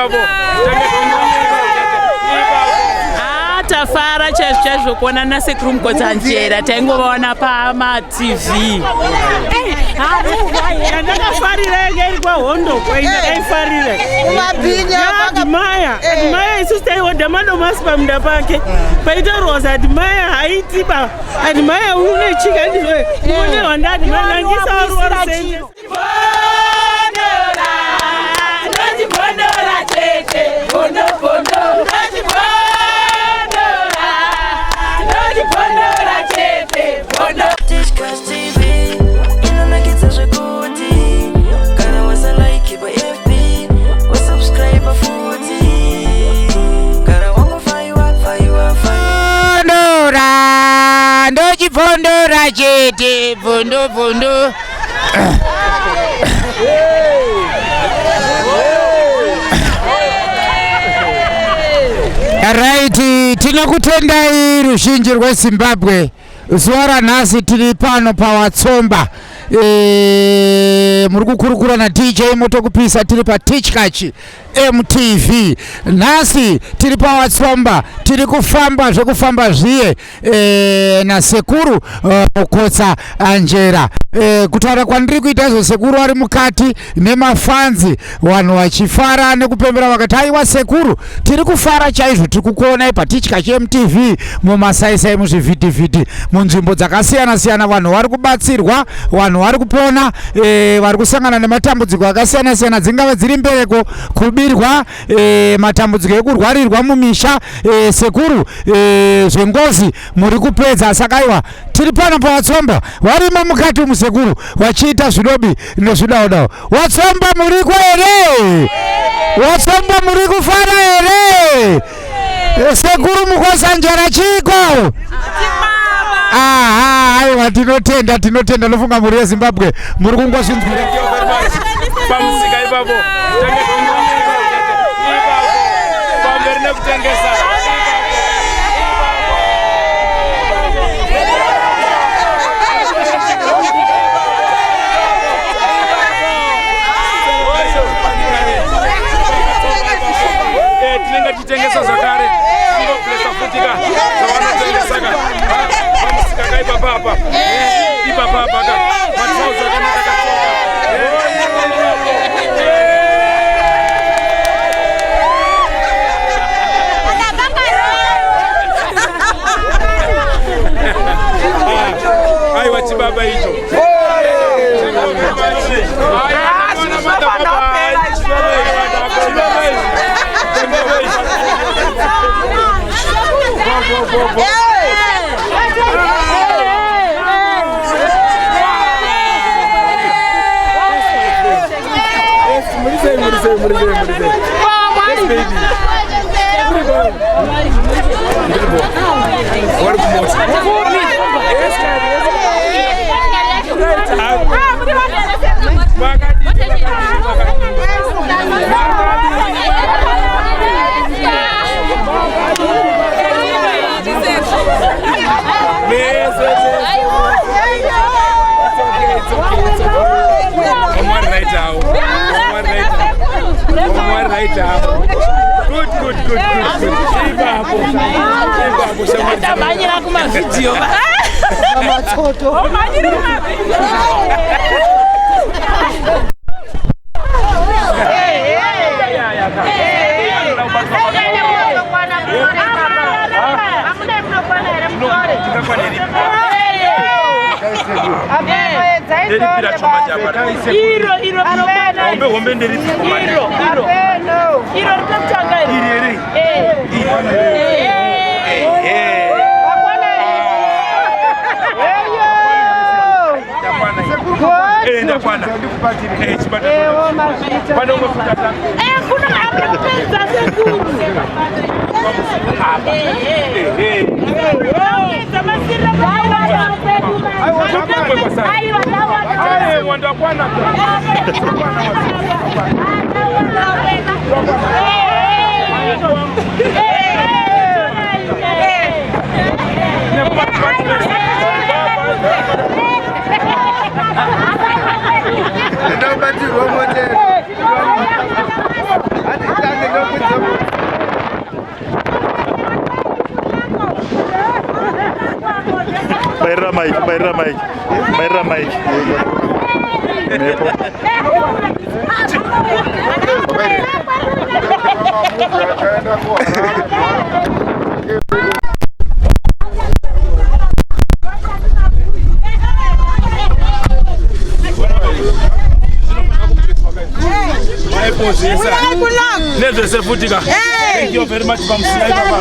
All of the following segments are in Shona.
ipapo. Ah, tafara chaizvo chaizvo kuona nasekuru Mukotsanjera, taingovaona pamatv. Yandakafarira yanga iri kwaHondo kwaindakaifarira Admire. Admire, isusu taihodha madomasi pamunda pake, paitaurwa kuti Admire haitiba, Admire une chika ndizvo muonerwa ndaAdmire nangisawaruwarusende. Tichkach TV inonakidza zvekuti kana wasalike paFB, wasubscribe futi, kana wangofaiwa faiwa faiwa. Ndora ndochibvondora chete, bvundu bvundu. Right, tinokutendai ruzhinji rweZimbabwe. Zuva ranhasi tiri pano paWatsomba. Muri kukurukura naDJ Motokupisa, tiri paTichkach MTV. Nhasi tiri paWatsomba, tiri kufamba zvekufamba zviye nasekuru Mukotsa Anjera. Kutaura kwandiri kuita izvo, sekuru ari mukati nemafanzi, vanhu vachifara nekupembera, vakati aiwa sekuru, tiri kufara chaizvo, tiri kukuonai paTichkach MTV, mumasaisai, muzvivhitivhiti, munzvimbo dzakasiyana siyana. Vanhu vari kubatsirwa, vanhu vari kupona, vari kusangana nematambudziko akasiyana siyana, dzingave dziri mbereko, kubirwa, matambudziko ekurwarirwa mumisha. Sekuru, zvengozi muri kupedza. Saka aiwa, tiri pano paWatsomba, varimo mukati umu sekuru vachiita zvidobi nezvidaodao. Watsomba muriko here? Watsomba muri kufara here? Sekuru Mukotsanjera chiko? Aha, aiwa, tinotenda, tinotenda. Nofunga mhuri yeZimbabwe muri kungozvinzwira. Pamusika ipapo. Pamberi nekutengesa. Tinenge tichitengesa zvakare, tingoblesa futika zvavanotengesaka pamusika ka ipapapa, ipapapa ka matrauza akanaka katsoka. Aiwa, chibaba icho. Chibaba icho. Bo, bo, bo. Murisei, murisei, murisei, murisei? Yes, baby. Ndiripo. Wari kumota. Yes, right. Makadii, makadii, makadii? Mese, mese. It's okay, it's okay, it's okay. I'm one right now. I'm one right now. I'm one right now. Good, good, good, good, good. Ipapo. Ipapo, shamwari. Tamhanyira kumavhidhiyo. Omhanyira kumavhidhiyo. Tingakwana iripi? Nderipira choma chapa. Iro, iro rinokwana. Hombe hombe nderipi? Iro, iro, iro rinokutanga iri. Iri here? Eh. Ehe. Ndakwana. Ndakwana. Chibata. Pane umwe futi atanga. Kuna amuna kupedza, sekuru. Apa. Ehe. Kupedza masirira. Kumwe kwasara. Aiwa, ndakwana. Ndakwana. Ndinobatirwa motero. Bairira mic, bairira mic. Bairira mic. Mhepo. Nezvese futi ka. Thank you very much pamusina ipapa.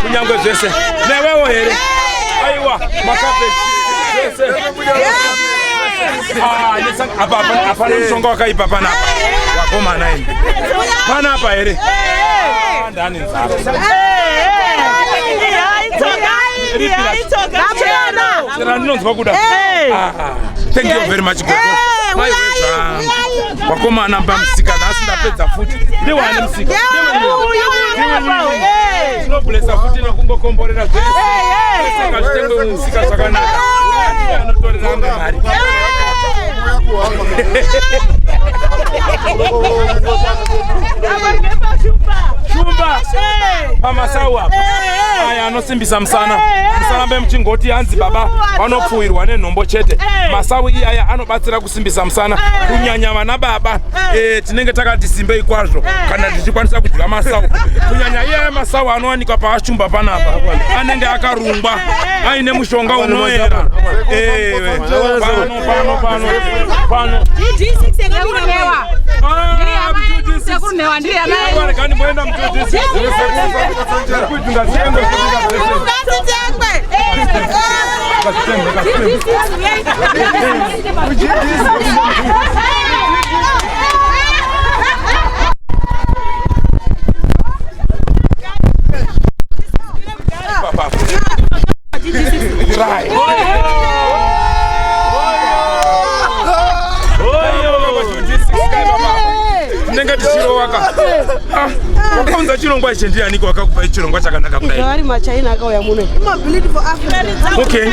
Kunyangwe zvese. Newewo here? Aiwa, makapeji. Zvese. Ah, apa hapana mushonga wakaipa panapa. Wakomana imi. Panapa here? Ndani nzara. Randinonzwa kuda. Thank you very much gogo. Mai wezvangu. Wakomana pamusika nhasi ndapedza futi. Ndiwane musika. Tinoblessa futi nekungokomborera zvese. Zvese ngazvitengwe mumusika zvakanaka. Anotorera amwe mari. Shumba pamasau apa aya anosimbisa musana. Musarambe muchingoti hanzi baba vanopfuwirwa nenhombo chete. Masau iyaya anobatsira kusimbisa musana, kunyanya vana baba. Tinenge takati simbei kwazvo kana tichikwanisa kudya masau, kunyanya iyaya masau anowanikwa paashumba panapa, anenge akarungwa aine mushonga unoera. Pano pano pano pano. Ah, mboenda mu2D6. Kuti ngazitengwe. Ngazitengwe, ngazitengwe. Papa. Right. Tinenge tichirowaka. Wakaunza chirongwa ichi ndianiko? Wakakupa chirongwa chakanaka kudai? Vari maChina akauya muno. Okay,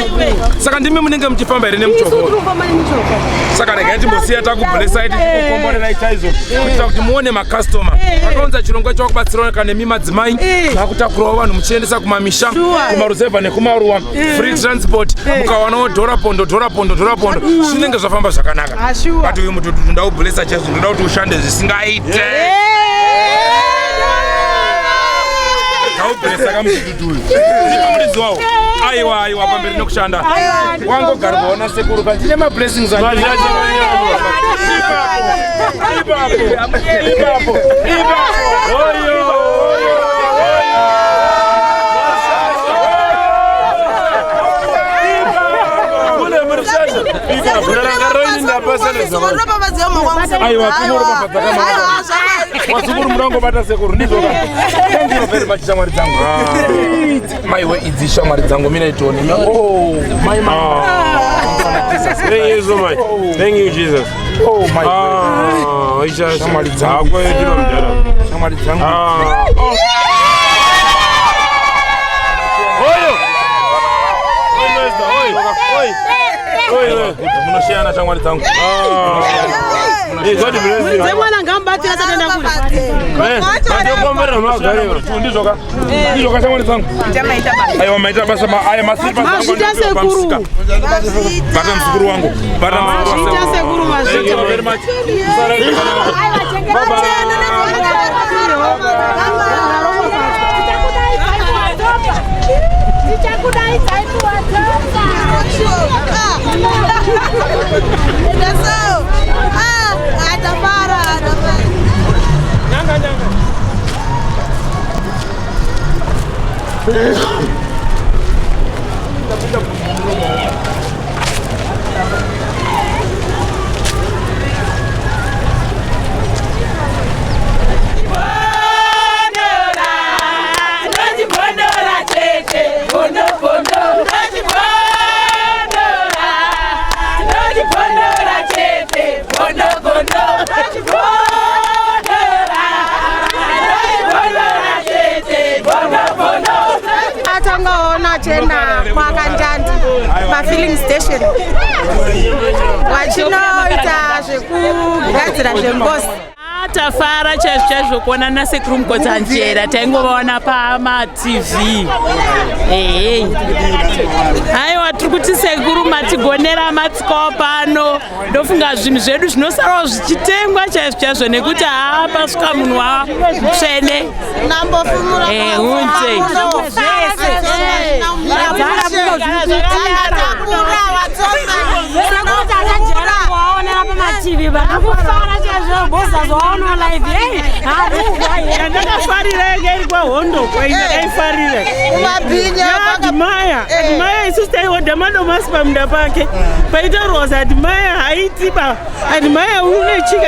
saka ndimi munenge muchifamba here Isu nemuchovha? tiri kufamba nemuchovha. Saka regai timbosiya takubhulesaiti, tikukomborerai chaizvo kuitira kuti muone makastoma. Vakaunza chirongwa chakubatsirawo nemi madzimai, vakutakurawo vanhu muchiendesa kumamisha, kumaruzevha nekumaruwa, free transport. Mukawanawo dhora pondo, dhora pondo, dhora pondo, zvinenge zvafamba zvakanaka. Sure. But uyu mututu ndaubhulesa chaizvo, ndoda kuti ushande zvisingaite. Ndaubhulesa kamututu uyu. Ndimi muridzi wawo? Aiwa, aiwa, pamberi nekushanda. Wangogarwawo nasekuru ka, ndine mablessings. Ipapo, ipapo, ipapo, ipapo. Oyo, oyo, oyo. Kule murishasha. Murangariro ndapasa nezvavanhu. Aiwa, tinoropafadza kama wazukuru, munangobata sekuru, ndizvo ka. Thank you very much, shamwari dzangu. Maiwe, idzi shamwari dzangu, mina itoni. Oh my, my. Thank you so much. Thank you, Jesus. Oh my. Ah, isha. Shamwari dzangu. Akwe ndino mdara. Shamwari dzangu. Ah. Oyo. Oi, master. Oi. Oi. Oi, oi. Munoshiyana, shamwari dzangu. Hey, God bless you. Dzemwana ngamubatsira asati aenda kure. Eh, vandokomborera mwagariwa. Ndizvoka, ndizvoka, shamwari dzangu. Aiwa, maita basa. Aya masilipa. Mazvita sekuru. Bata muzukuru wangu, bata muzukuru. Mazvita sekuru, Thank you mazvita. very much. Tichakudai kuwatoka. Atafara, atafara. Nyanga, nyanga. Ndachibondora chete, bondo bondo. Ndachibondora, ndachibondora chete, bondo bondo. Ndachibondora, ndachibondora chete, bondo bondo. Atangaona achienda kwaKanjandi pafilling station, vachinoita zvekugadzira zvengozi. Ah, tafara chaizvo chaizvo kuona nasekuru Mukotsanjera, taingovaona pamatv. Ehe, aiwa, tiri kuti sekuru matigonera, matsikawo pano. Ndofunga zvinhu zvedu zvinosarawo zvichitengwa chaizvo chaizvo, nekuti haa, pasvika munhu wamutsvene. Nambofumura. Hunze. Waonera pamatv, vakufara chaizvo bozazowaona live. Yandakafarira yanga iri kwahondo kwaindakaifarira. Admire, Admire. Isusu taihodha madomasi pamunda pake. Paitaurwa kuti Admire haitiba, Admire une chika,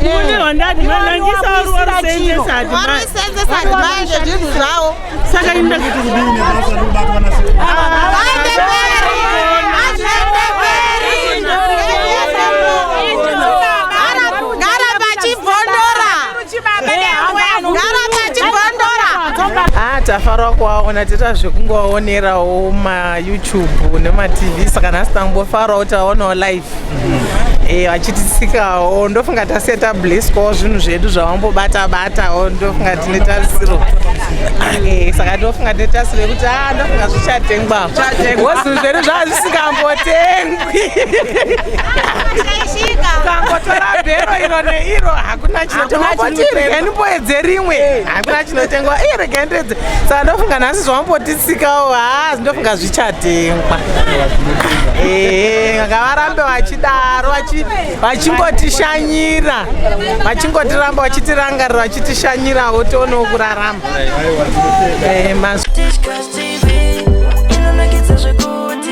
muonerwa ndaAdmire nangisa waruwarusenzesa Admire. Varisenzesa Admire zvezvinhu zvavo. Saka inda Vaende mberi, hazviende mberi. Gara pachibhondora, gara pachibhondora. Ah, tafara kuvaona. Toita zvekungovaonerawo maYouTube nemaTV, saka nhasi tambofarawo taonawo live vachititsikawo. Ndofunga tasiya tableswawo zvinhu zvedu zvavambobata batawo. Ndofunga tine tarisiro, saka ndofunga tine tarisiro yekuti a ndofunga zvichatengwa wo zvinhu zvedu zvava zvisingambotengwi. Ukangotora bhero iro neiro, hakuna chinotengwa. Ndimboedze rimwe, hakuna chinotengwa. Rega ndedze. Saka ndofunga nhasi zvavambotitsikawo, ha, ndofunga zvichatengwa. Ehe, ngavarambe vachidaro, vachingotishanyira, vachingotiramba vachitirangarira, vachitishanyirawo, tionewo kurarama. Tichkach TV inonakidza zvekuti.